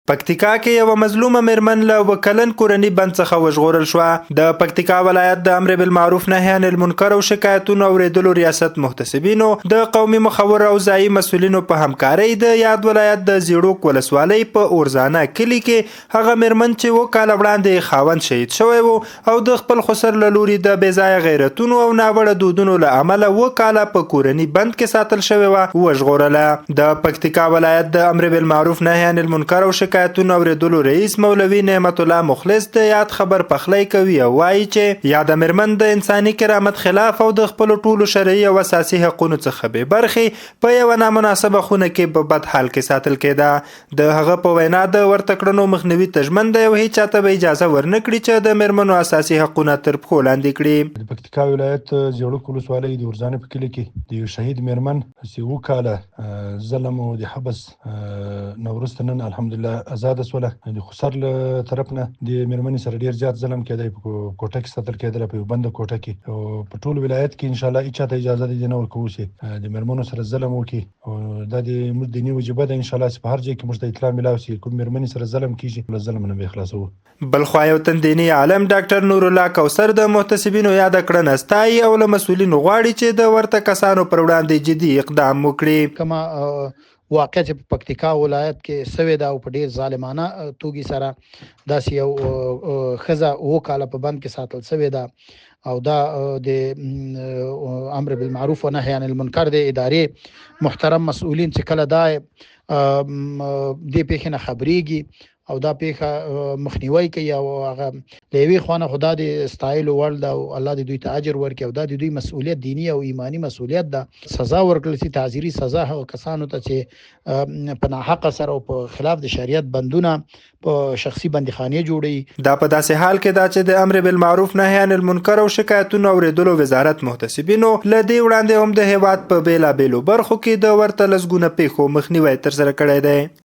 پکتیکا کې یوه مظلومه مېرمن له اوه کلن کورني بند څخه وژغورل شوه. د پکتیکا ولایت د امر بالمعروف نهی عن المنکر او شکایتونو اورېدلو ریاست محتسبینو د قومي مخورو او ځایي مسؤلینو په همکارۍ د یاد ولایت د زیړوک ولسوالۍ په اورزانه کلي کې هغه مېرمن چې اوه کاله وړاندې یې خاوند شهید شوی و او د خپل خسر له لوري د بېځایه غیرتونو او ناوړه دودونو له امله اوه کاله په کورني بند کې ساتل شوې وه، وژغورله. د پکتیکا ولایت د امر بالمعروف نهی عن المنکر او شکایتونو اورېدلو رئیس مولوي نعمت الله مخلص د یاد خبر پخلی کوي او وايي چې یاده مېرمن د انساني کرامت خلاف او د خپلو ټولو شرعي او اساسي حقونو څخه بې برخې په یوه نامناسبه خونه کې په بد حال کې ساتل کېده. د هغه په وینا، د ورته کړنو مخنیوي ته ژمن دی او هیچا ته به اجازه ورنه کړي چې د مېرمنو اساسي حقونه تر پښو لاندې کړي. د پکتیکا ولایت زیړوک ولسوالۍ د اورځانې په کلي کې د یو شهید مېرمن چې اوه کاله ظلم او د حبس نه وروسته نن الحمدلله ازاده شوله. د خسر له طرف نه د مېرمنې سره ډېر زیات ظلم کېدی، په کوټه کې ساتل کېدله، په یو بنده کوټه کې او په ټول ولایت کې ان شاء الله هیچا ته اجازه دې نه ورکوو چې د مېرمنو سره ظلم وکړي او دا د موږ دیني وجیبه ده ان شاء الله چې په هر ځای کې موږ ته اطلاع ملاو شي کوم مېرمنې سره ظلم کیږي له ظلم نه به خلاصوو. بلخوا یو تن دیني عالم ډاکټر نورالله کوثر د محتسبینو یاده کړنه ستایي او له مسؤلینو غواړي چې د ورته کسانو پر وړاندې جدي اقدام وکړي. کومه واقع چې په پکتیکا ولایت کې سوې ده او په ډیر ظالمانه توګې سره داسې یو ښځه اوه کاله په بند کې ساتل سوې ده او دا د امر بالمعروف و نهی عن المنکر د ادارې محترم مسؤلین چې کله دا دې پیښې نه خبرېږي او دا پیښه مخنیوي کوي او هغه له یوې خوا نه خدا دې ستایلو وړ ده او الله دې دوی ته اجر ورکړي او دا د دوی مسؤلیت دینی او ایمانی مسؤلیت ده سزا ورکړل شي تعزیری سزا هغه کسانو ته چې په ناحقه سره او په خلاف د شریعت بندونه په شخصي بندیخانې جوړي. دا په داسې حال کې ده چې د امر بالمعروف نهی عن المنکر او شکایتونو اورېدلو وزارت محتسبینو له دې وړاندې هم د هېواد په بېلابېلو برخو کې د ورته لسګونه پېښو مخنیوی ترسره کړی دی.